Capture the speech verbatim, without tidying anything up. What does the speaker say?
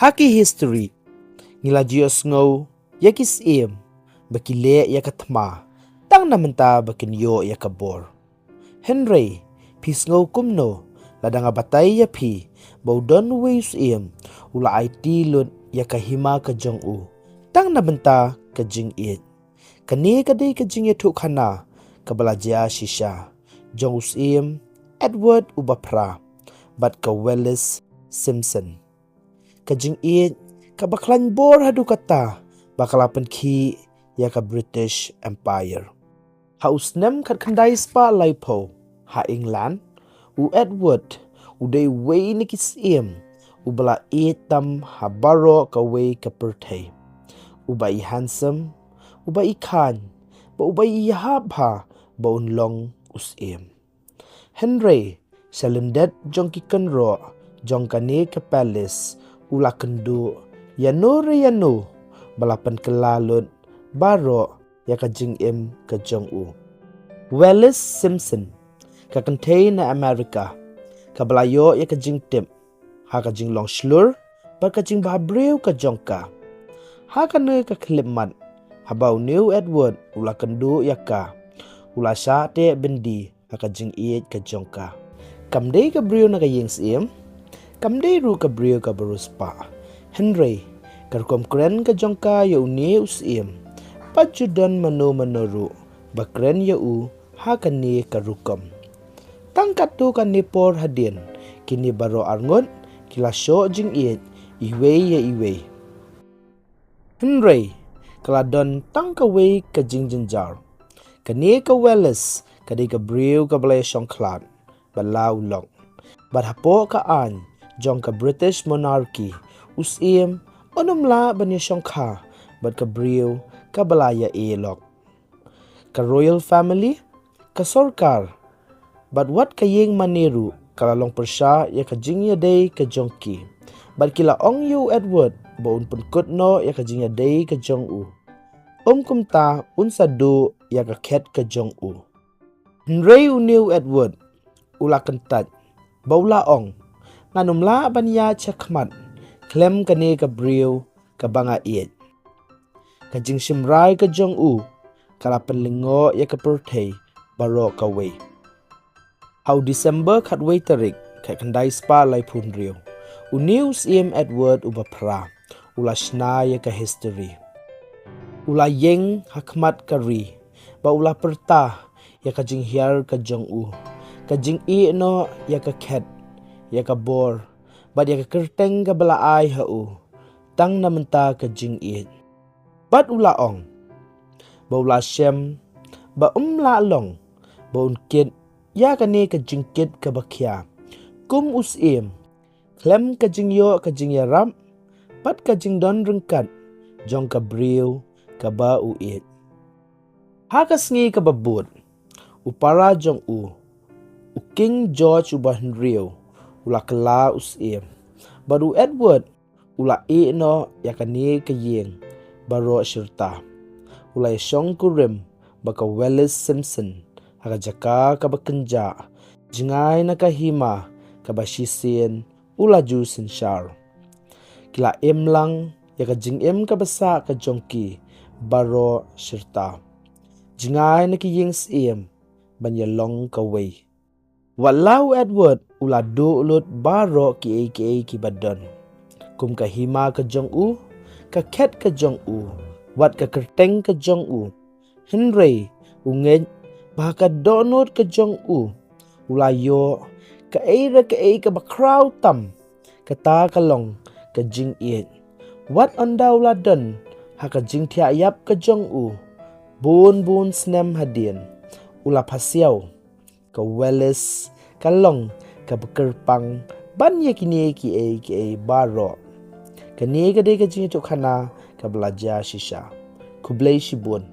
Ha ki history ngi la ju ïohsngew ïa ki syiem ba ki leh ïa ka thma tang na bynta ba kin ïoh ïa ka bor. Hynrei phi sngew kumno lada nga batai ïa phi ba u don uwei u syiem u la aiti lut ïa ka hima ka jong u tang na bynta ka jingïeit? Kane ka dei ka jingïathuhkhana kaba la jia shisha jong u syiem Edward uba phra bad ka Wallis Simpson. Ka jingïeit kaba khlaiñ bor haduh katta ba ka la pynkhih ïa ka British Empire. Ha u snem khatkhyndai spah laiphew ha England, u Edward u dei uwei na ki syiem uba la ïeit tam ha baroh kawei ka pyrthei. Uba i handsome, uba i khaiñ, bad uba i ïahap bha ba un long u syiem. Hynrei sha lyndet jong ki kynroh jong kane ka palace u la kynduh ïano re ïano ba la pynkylla lut baroh ïa ka jingim ka jong u. Wallis Simpson, ka kynthei na America kaba la ïoh ïa ka jingtip ha ka jinglong shlur bad ka jingbhabriew ka jong ka. Ha kane ka khyllipmat, haba une u Edward u la kynduh ïa ka, u la shah teh byndi ha ka jingïeit ka jong ka. Kam dei ka briew na ka ïing syiem, kam dei ruh ka briew kaba riewspah. Hynrei ka rukom kren ka jong ka ïa une u syiem, bad ju don mano mano ruh ba kren ïa u ha kane ka rukom. Tang katto katne por hadien, kine baroh arngut ki la shoh jingïeit iwei ïa iwei. Hynrei ka la don tang kawei ka jingjynjar. Kane ka Wallis ka dei ka briew kaba la ïashongkhlad bad la u lok. Bad hapoh ka aiñ jong ka British Monarchy, u syiem un ym lah ban ïashongkha bad ka briew kaba la ïa-e lok. Ka royal family, ka sorkar, bad wat ka ïing mane ruh ka la long pyrshah ïa ka jingïadei ka jong ki. Bad ki la ong ïa u Edward ba un pynkut noh ïa ka jingïadei ka jong u. Um kumta un sa duh ïa ka khet ka jong u. Hynrei une u Edward u la kyntait bad u la ong, ngan ym lah ban ïaid shakhmat khlem kane ka briew kaba nga ïeit. Ka jingshim rai ka jong u ka la pynlyngngoh ïa ka pyrthei baroh kawei. Ha u December khatwei tarik, khatkhyndai spah laiphew hynriew, une u syiem Edward uba phra u la shna ïa ka history. U la ïeng ha khmat ka ri bad u la pyrta ïa ka jinghiar ka jong u, ka jingïehnoh ïa ka khet, ïa ka bor bad ïa ka kyrteng kaba la ai ha u tang na bynta ka jingïeit. Bad u la ong ba u la shem ba um lah long ba un kit ïa kane ka jingkit kaba khia kum u syiem khlem ka jingïoh ka jingïarap bad ka jingdon ryngkat jong ka briew kaba u ïeit. Ha ka sngi kaba bud, u para jong u, u King George uba hynriew, u la kylla u syiem. Bad u Edward u la ïehnoh ïa kane ka ïing baroh shirta. U la ïashongkurim bad ka Wallis Simpson ha ka jaka kaba kynjah, jngai na ka hima kaba shisien u la ju synshar. Ki la im lang ïa ka jingim kaba sah ka jong ki baroh shirta, jngai na ki ïing syiem ban ïalong kawei. Wat la u Edward u la duh lut baroh kiei kiei kiba don, kum ka hima ka jong u, ka khet ka jong u, wat ka kyrteng ka jong u. Hynrei u ngeit ba ha ka dohnud ka jong u, u la ïoh kaei re kaei kaba khraw tam, kata ka long ka jingïeit. Wat ynda u la don ha ka jingthiah ïap ka jong u bun bun snem hadien, u la pasiaw, ka Wallis ka long kaba kyrpang ban ïa kine kiei kiei baroh. Kane ka dei ka jingïathuhkhana kaba la jia shisha. Khublei shibun.